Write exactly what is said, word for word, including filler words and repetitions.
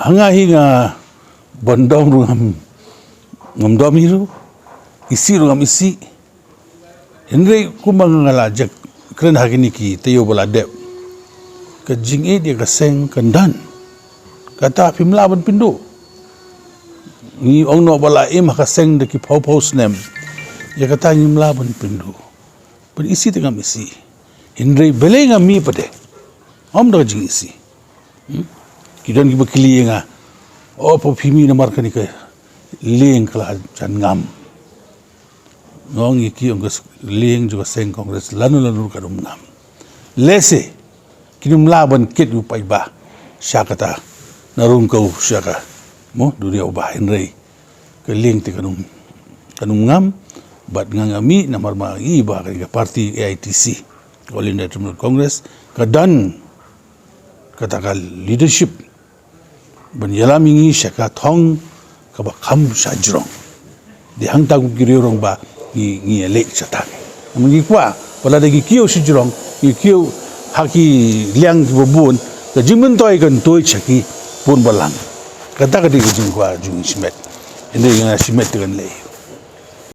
Nga hi nga ban dom ruh ngam, ngam dom hi ruh. Isih ruh ngam isih. Hynrei kumba nga la jek kren ha kine ki taïew ba la dep, ka jingïeit ïa ka seng kan don. Kata phim lah ban pynduh. Ngi ong noh ba la im ha ka seng da ki phew phew snem. Ïa kata ngim lah ban pynduh. Ban isih te ngam isih. Hynrei balei nga mih pat de? Ym da ka jingisih. Hmm? Ki don kiba kylli ïa nga. O, phi mih namar kane ka lieng ka la jan ngam. Nga ong ïa ki, ong ka lieng jong ka seng Congress lano lano ruh kan ym ngam. Lehse kin ym lah ban kit u paidbah sha kata, na rung ka u sha ka, mo, dunia u bah, hynrei ka lieng te kan ym, kan ym ngam. Bad nga nga mih namar ma i ba ka party A I T C, All India Trinamool Congress, ka don kata ka leadership ban ïalam ïa ngi sha ka thong kaba kham shajrong. Dei hangta kum ki rangbah ngi, ngi ïaleh shata. Namar ngi kwah ba lada ngi kiew shajrong, ngi kiew ha ki liang kiba bun, ka jingmyntoi kan tuid sha ki pun balang. Kata ka dei ka jingkwah jong ngi shimet. Hynrei nga shimet te kan leh.